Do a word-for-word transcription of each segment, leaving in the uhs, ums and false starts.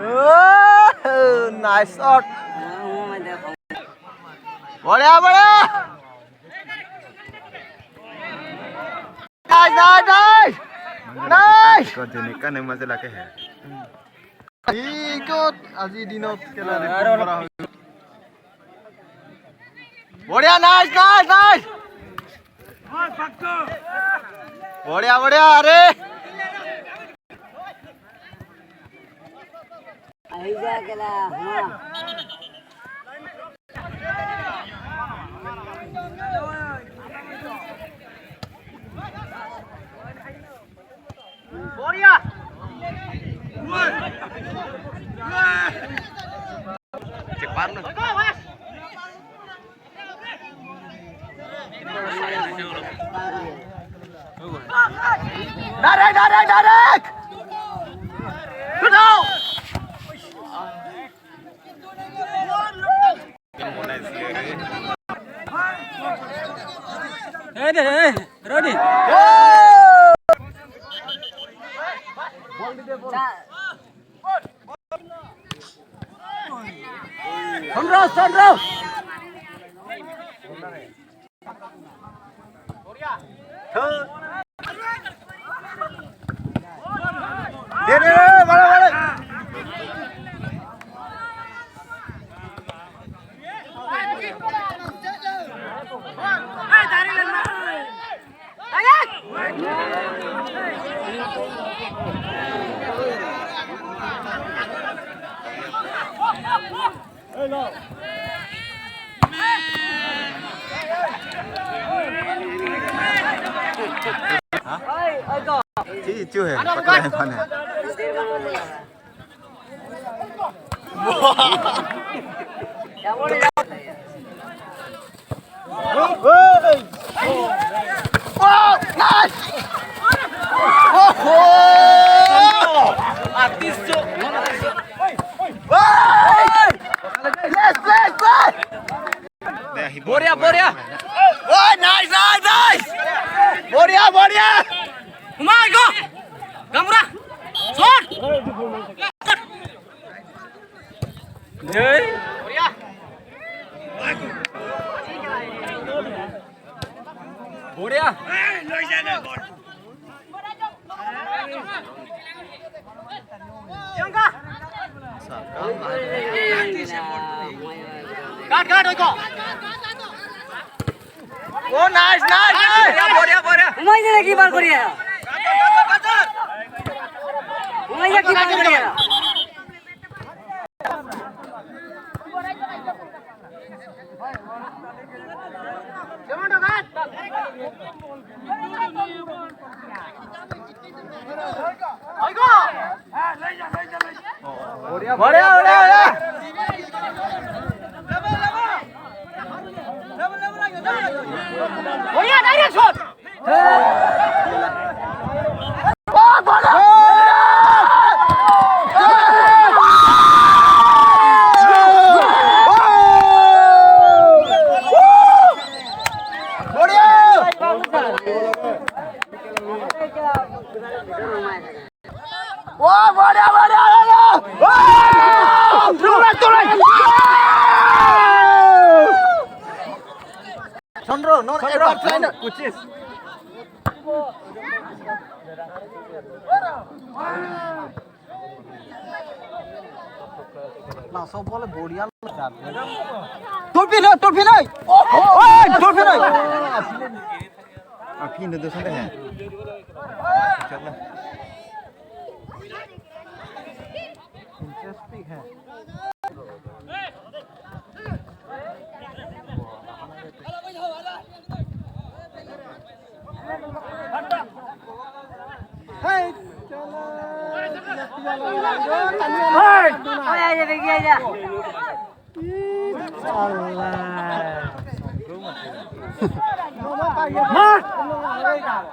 Oh, nice shot. बढ़िया, बढ़िया। Nice, nice, nice। Nice। Ikot jenika ne maje lake hai. Ikot aji dinot kela report kora hoy. बढ़िया, nice, nice, nice। बढ़िया, बढ़िया, अरे। Ahi ja kela, हाँ। बढ़िया। Direct, direct, direct! Good out! Eh, deh, eh, Rodi. Sonro, sonro. दे, दे, दे, मारो, मारो। Chu, chu hai, pakla hai, pan hai. Oh, nice! Oh, oh! Artis, Cok. Hey! Yes, yes, yes! बढ़िया, बढ़िया। Oh, nice, nice, nice! बढ़िया, बढ़िया! Umar, go! Gamura! Shot! बढ़िया। काट, काट, ओइको। Oh, nice, nice, nice। बढ़िया, बढ़िया, बढ़िया। Umai jana keeper koriya. Umai jana keeper koriya. बढ़िया, बढ़िया, बढ़िया। बढ़िया, direct shot। बढ़िया। ओ, बढ़िया, बढ़िया, बढ़िया। ओ, तुरंत, तुरंत। Sonro, non Sonro, ever final. Kuchis. Laso bol बढ़िया. Tolphin noi, tolphin noi. Oi, tolphin noi. Aphi ne dosan hai. Chalo. Interesting hai. Hey, chalo. Hey. Oi, aja, begi aja.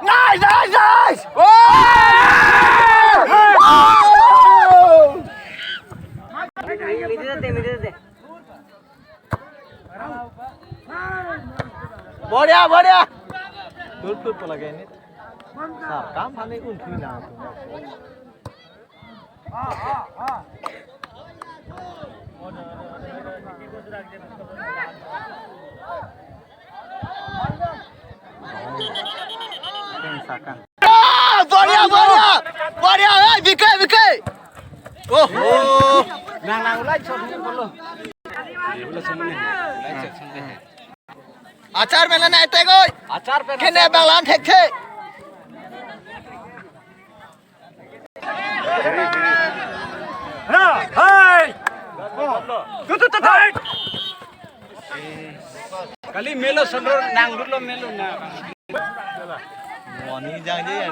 Nice, nice, nice! Oh! Middle te, middle te. बढ़िया, बढ़िया। दूर, दूर को लगे नहीं। Sar kam phane un thui na. Sakan. Ah, बढ़िया, बढ़िया, बढ़िया, ए, विके, विके। ओहो। Nang, nang, ulai chot ni bolo. Achar mena nai tegoi. Achar pen kene banglan thekthe. Hai. Tu, tu, tu, tu. Kali melo sondro nang dulu melo na. Moni jang je ya.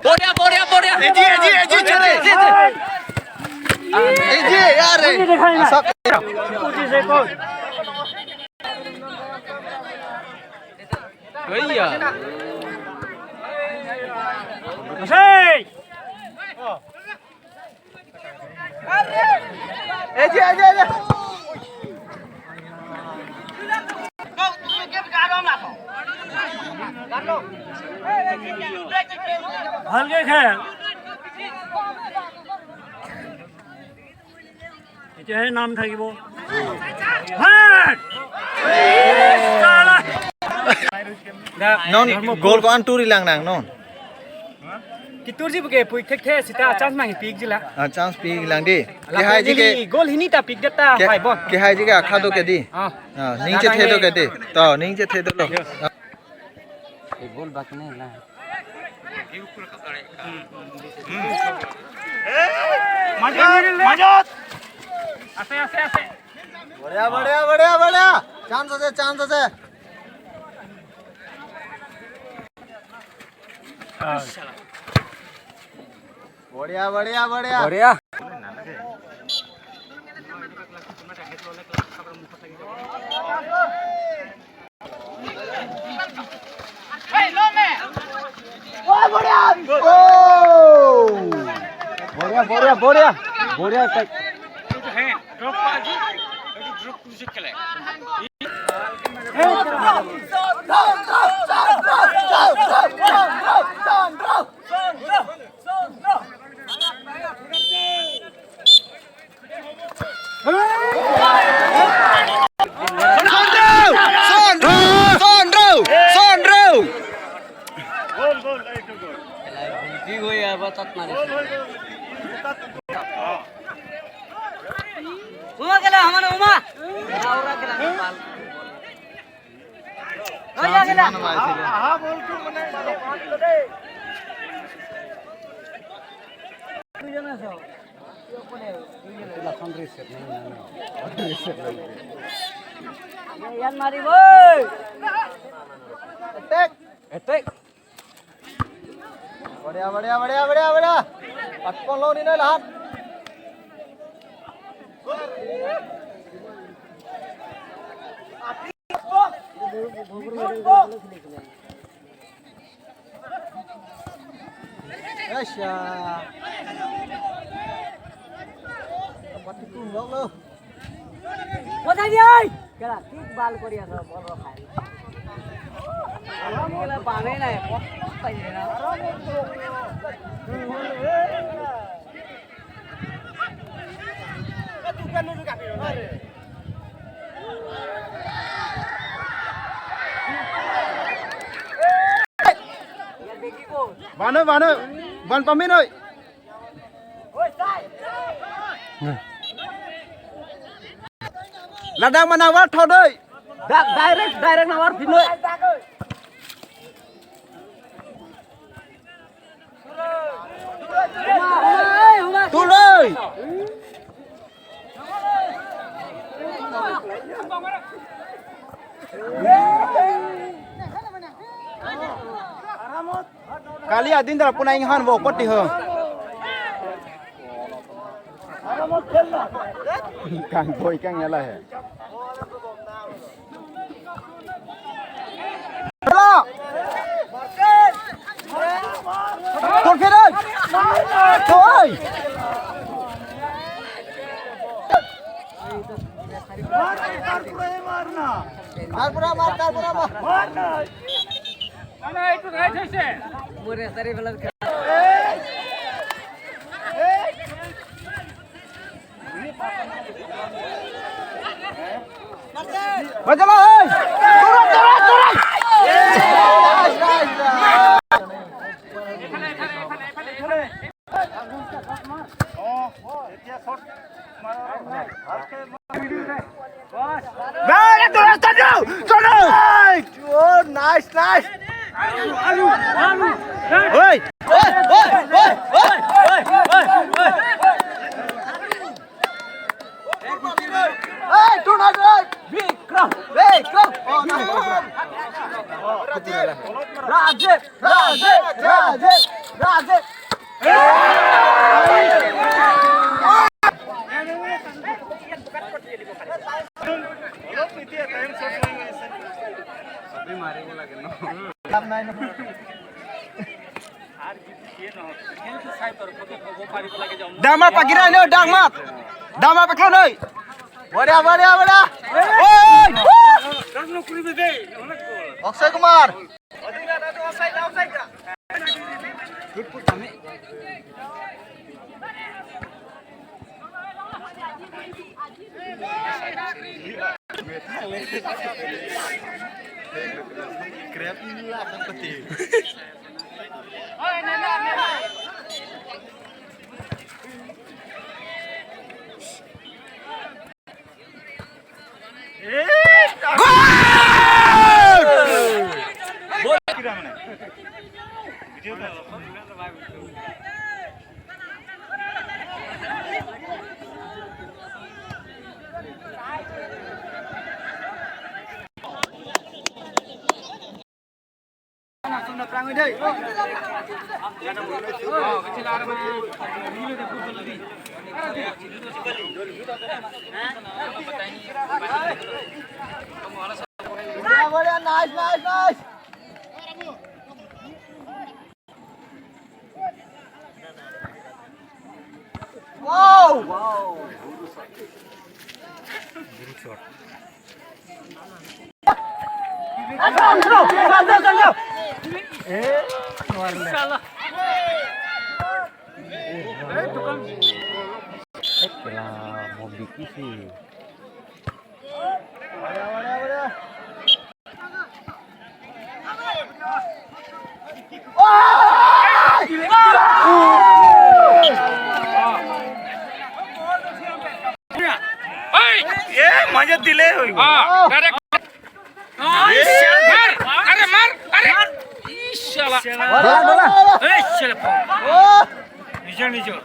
बढ़िया, बढ़िया, बढ़िया। ए जी, ए जी, ए जी, चले। ए जी, यार, ए। ऐसा वही यार। ए जी, ए जी, ए जी। ভালকে খেল। এতিয়াহে নাম থাকিব। হে! চালা! Non goal ko-an turi lang nang non. Kiturji buke puik thekthe sita chance nangpikji la. Ah, chance pi lang di. Lahai ji ke goal hini ta pikdet ta ke, hai bon. Ke hai ji ke akha do ke di. Ah. Ah, ning chethe do ke di. To, ning chethe dolo. Yes. Ah. Goal bak ne la. Majot, majot. Ase, ase, ase. बढ़िया, बढ़िया, बढ़िया, बढ़िया। Chance ase, chance ase। बढ़िया, बढ़िया, बढ़िया। बढ़िया। ओ, बढ़िया। ओ। बढ़िया, बढ़िया, बढ़िया। बढ़िया। Sonro! Sonro! Sonro! Sonro! Uma kela, hamano uma. Aura kela, Nepal. Yan mari, boy. Attack. Attack. बढ़िया, बढ़िया, बढ़िया, बढ़िया, बढ़िया। पचपन लोग नहीं ना लहान। Asya. Pati tu lo lo. Kota dia, oi. Kela kick ball kori asa ball ro khai. Alam kela bane nai, pok pok pai na. Bane, bane, ban pamin oi. Ladak mana war thodoi. Dak direct, direct nawar phinoi. Tuloi. Kali adin dara puna inghan bo poti ho. Kang boy kang yala he. Bola. Gol kiri. Oi. मार, मार, पूरा ही मारना। Tarpura mar, tarpura mar. Bajala, hey! Turun, turun, turun! Hey! Hey! Hey! Hey, do not right. Vikram, Vikram. Oh, no. Rajiv, Rajiv, Rajiv, Rajiv. Dama pagira no, dama. Dama peklo noi. Bada, bada, bada. Oi! Akshay Kumar. Nice, nice, nice. Wow! Wow! Ye, manja delay hoi. Ah, direct. Mar, are mar, are. Inshallah. Bola, bola. Eh, shala. Nijor, nijor.